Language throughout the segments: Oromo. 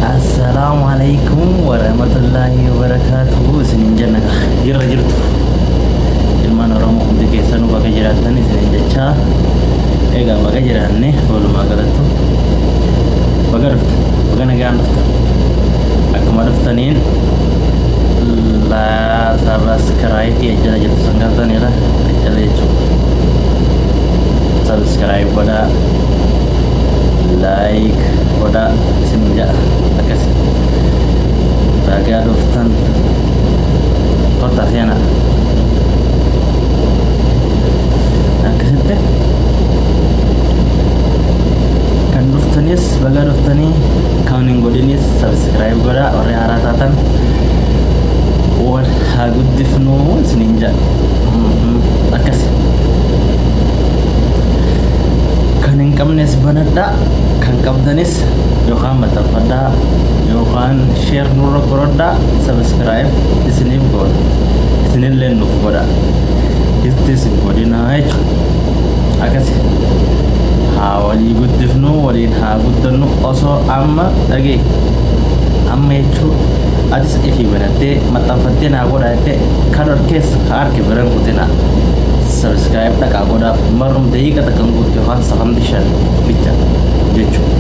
Assalaamu alaikum warahmatullaahi wabarakaatuhu isiniin jenna jirra jirtu ilmaan Oromoo hundi keessanuu baga jiraattan isiniin jechaa. Egaa baga jiraanne, walumaa galattu baga dhufta, baga nagaan dhufta. Akkuma dhuftaniin subscribe jala jirtu san galtaniidha jala jechuudha. Subscribe godhaa, like godhaa isin jedha. Akkasi baga dhuftan, kottaa seenaa. Akkasitti kan dhuftanis baga dhuftanii, kan hin godhinis subscribe godhaa. Warri haaraa taatan wal haa guddifnuu isiniin jedha. Akkasi kan hin qabnes banadhaa, kan qabdanis yookaan maxxanfadhaa yookaan share nurra godhadhaa. Subscribe isiniif godha, isinillee nuuf godha, ittis hin godhinaa jechuudha. Akkasi haa walii guddifnu, waliin haa guddannu. Osoo amma dhagee amma jechuu atis ifii banattee maxxanfattee naa godha jettee kan ol keessa harki biran kutinaa. Subscribe dhaqaa godhaaf. Marrum daqiiqa takkan guutu yookaan sakandii 5 bicha jechuudha.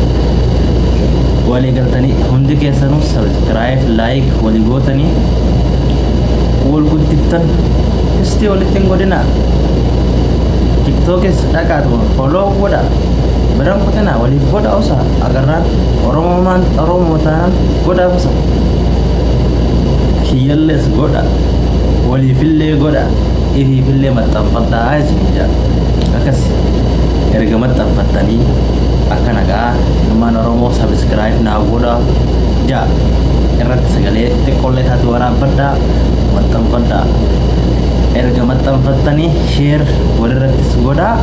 Walii galtanii hundi keessanuu subscribe, like walii gootanii wal guddiftan. Istii walitti hin godhinaa. TikTokis dhaqaatu follow godha, biran kutinaa, waliif godha. Osa agarraan Oromomaan Oromoo taanaan godhaaf, osa kiyyallees godha, waliifillee godha, ifiifillee maxxanfadhaa isin jedha. Akkas erga maxxanfattanii akka nagaa ilmaan Oromoo subscribe naa godha jaa irratti sagalee xiqqoollee taate waraabbadhaa, maxxanfadhaa. Erga maxxanfattanii share walirrattis godhaa.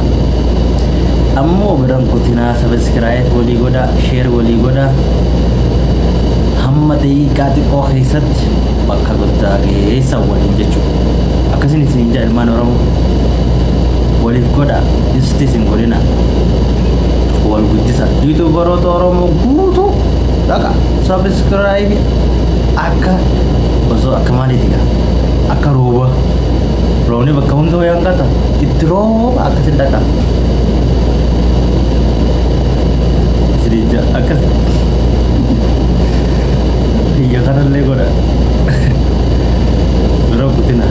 Ammoo biran kutinaa, subscribe walii godhaa, share walii godhaa. Hamma daqiiqaa xiqqoo keessatti bakka guddaa geessan waliin jechuudha. Akkasin isin jaa, ilmaan Oromoo waliif godhaa, isti isin godhina, wal guddisa. YouTuberoota Oromoo guutuu dhaqa subscribe akka osoo akka maaliiti gaa, akka rooba, roobni bakka hunda wayaan qata itti rooba, akkasin dhaqa isin jaa. Akkas biyya kanallee godha, bira kutina.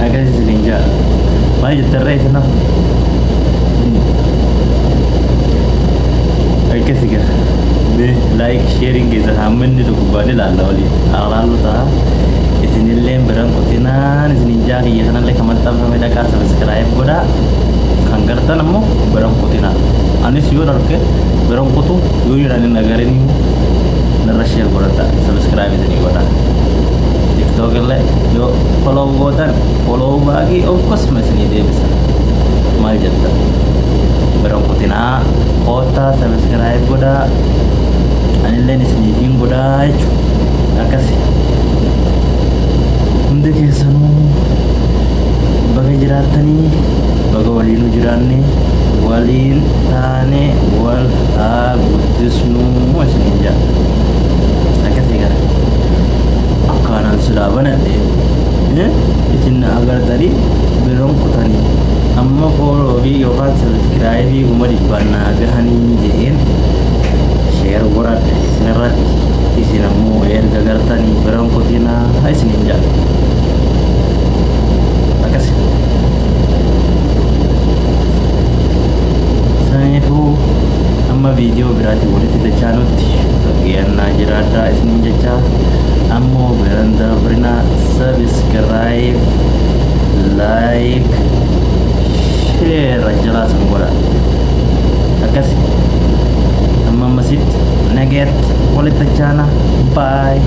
Akkas isin jaa. Maal jettarree isinaaf? Akkasi gaa. Mee like, sharing keessan hamma inni tokko gubbaan ilaalla, waliin alaallu ta'a. Isinillee biran kutinaan isinin jaa. Kiyya kanallee kan maxxanfame dhaqaa subscribe godhaa. Kan gartan ammoo biran kutinaa. Anis yoo arge biran kutu, yoo jedhan hin agarin narra share godhadha, subscribe isinii godha. TikTok illee yoo follow gootan follow baakii akkasuma isinii deebisa. Maal jetta? Biran kutinaa, koottaa subscribe godhaa, anilleen isiniifiin godhaa jechuudha. Akkasi hundi keessanuu baga jiraattanii, baga waliinuu jiraanne, waliin taane wal haa guddisnuu isiniin jedha. Akkasii gara akkaanaan silaa banadhe isin na agartanii biroon kutanii amma follow fi yookaan subscribe 100,000 naa gahanii jedheen share godhadhe isinirratti. Isin ammoo erga gartanii biroon kutinaa isiniin jedha. Akkasi saniifuu amma viidiyoo biraatiin walitti dachaanutti fakkeenyaa jiraadhaa isiniin jecha. Ammoo biran dabrinaa, subscribe, like, share jalaa san godha. Akkasi amma ammasitti nageetti walitti dachaana. Bye.